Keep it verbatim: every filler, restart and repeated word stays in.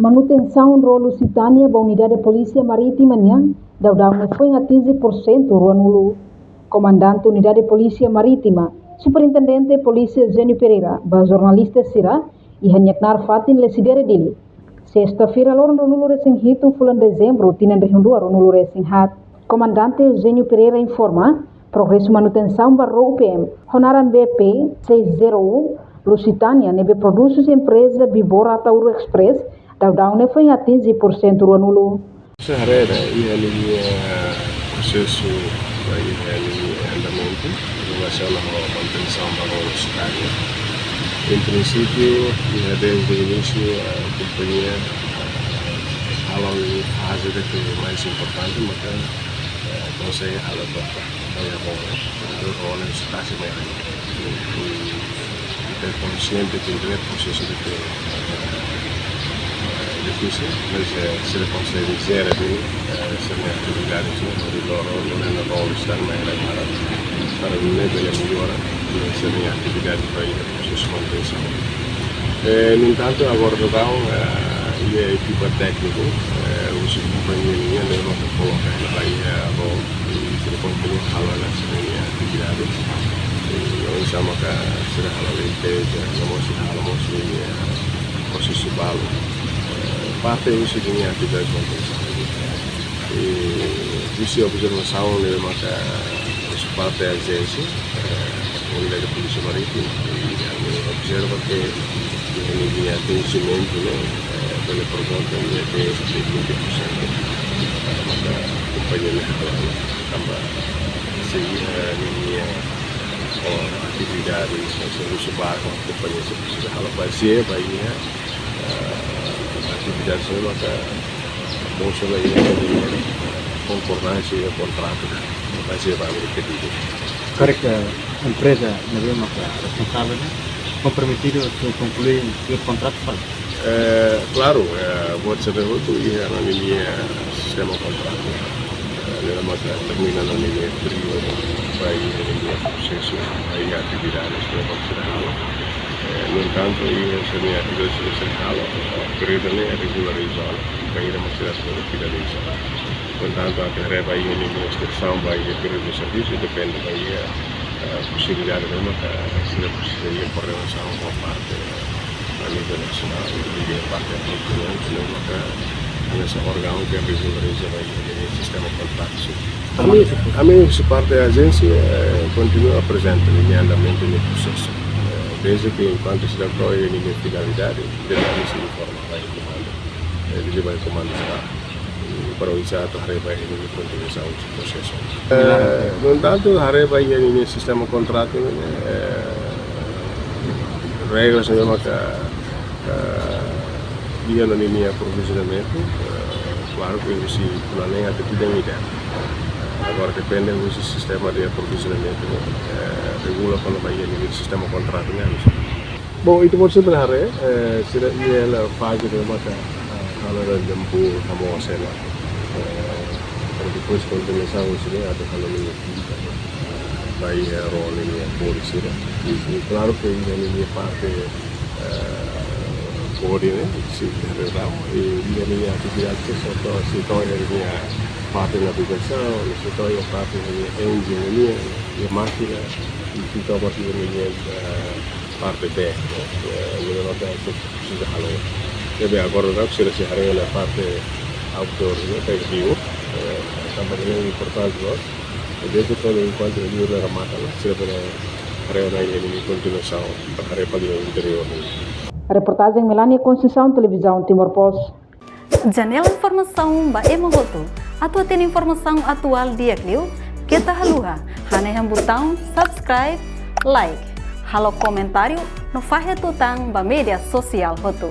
Manutensaun ró Lusitânia ba Unidade Polísia Marítima nian daudaun ne'e foin atinje porsentu ruanulu. Komandante Unidade Polísia Marítima, Superintendente Polísia Eugênio Pereira, ba jornalista sira iha nia knaar fatin Lecidere, Dili, sesta-feira, loron ruanulu-resin-hitu fulan Dezembru, tinan rihun rua ruanulu-resin-haat. Komandante Eugênio Pereira informa, progresu manutensaun ba ró U P M ho naran B P seis zero um Lusitânia ne'ebé produz husi empreza Bibora Ataúro Express daudaun ne'e foin atinje porsentu ruanulu. Sira haree iha ninia prosesu, iha ninia andamentu, relasiona ho manutensaun ba ró Lusitânia. Em princípio, iha dezde inísiu, eh, kompañia, eh, halo iha faze ida ke mais importante, maka, eh, konsege halo ba, ba iha ró, eh, ró ne'e sustasi mai. Ita konsiente ke ita-nia prosesu ida ke, eh, difisil, mas, eh, sira konsege jere duni, eh, sira-nia atividade, sira-nia territóriu, sira-nia ró, sira-nia para, para bele mellora, eh, sira-nia atividade ba iha prosesu manutensaun. Eh, no entantu, agora daudaun, eh, iha ekipa tékniku, eh, husi kompañia nian, ne'ebé maka koloka iha ró, sira kontinua halo ona sira-nia atividade. Eh, oinsá maka sira halo limpeza, no mós sira halo mós, eh, prosesu balu. Eh, parte husi ninia atividade manutensaun. Eh, husi observasaun ne'ebé maka husi parte ajénsia, eh, Unidade Polísia Marítima, eh, ami observa ke ninia atinjimentu ne'e, eh, bele por volta de, de vinte por cento. Eh, maka kompañia ne'e halo, tanba se iha ninia, eh, atividade, servisu barku, kompañia sei presiza halo bazeia ba iha, eh, atividade sira maka mosu ba iha ninia konkordánsia iha kontratu, bazeia ba Amerika Dili. Karik empreza ne'ebé maka responsavel ne'e komprometidu atu konklui tuir kontratu fali? Eh, klaru, eh, buat sira hotu iha ninia sistema kontratu. Eh, ne'ebé maka termina ninia períodu ba iha ninia prosesu, ba iha atividade sira maka sira halo. Eh, no entantu, iha sira-nia atividade sira halo, eh, períodu ne'e regulariza, ba iha maka sira finaliza. No entantu, atu haree ba iha ninia estensaun ba iha períodu servisu, depende ba iha, eh, posibilidade ne'ebé maka sira presiza iha koordenasaun ho parte, eh, a nível nasionál, iha parte kontinente, ne'ebé maka hanesan órgaun ke regulariza ba iha ninia sistema kontratu. Ami, ami husi parte ajénsia, eh, kontinua aprezenta ninia andamentu, ninia prosesu. Eh, dezde ke enkuantu sira to'o iha ninia finalidade, ami sei informa ba iha komandu. Eh, liuliu ba iha komandu jerál. Eh, para oinsá atu haree ba iha ninia kontinuasaun husi prosesu. Eh, no entantu, haree ba iha ninia sistema kontratu ne'e, eh, regras ne'ebé maka, eh, iha ona ninia aprovizionamentu, eh, klaru ke husi bulan neen até tinan ida. Agora depende husi sistema de aprovizionamentu ne'e, eh, regula kona-ba iha ninia sistema kontratu ne'e. Bom, ita-boot sira bele haree, eh, sira iha hela faze ne'ebé maka, eh, halo hela dempur, hamoos hela. Eh, para depois kontinuasaun husi ne'e atu halo ninia tinta, eh, ba iha ró ninia bodi sira. I, i klaru ke iha ninia parte, eh, bodi ne'e, sei haree ramo, i iha ninia atividade sira, sei to'o, sei to'o iha ninia parte navegasaun, sei to'o iha parte ninia engine ninia, iha mákina, i sei to'o mós iha ninia, eh, parte B, eh, ne'ebé maka sei presiza halo. Ne'ebé agora daudaun sira sei haree ona parte outdoor ne'e, karik liur, eh, tanba ne'e importante loos. Dezde ke enkuantu liur ne'e remata, sira bele haree ona ninia kontinuasaun, haree fali iha interiór ne'e. Reportajen Melania Conceição, Televizaun Timor Post. Janela informasaun ba ema hotu. Atu hatene informasaun atuál di'ak liu, keta haluha hanehan butaun subscribe, like, halo komentáriu no fahe tutan ba média sosiál hotu.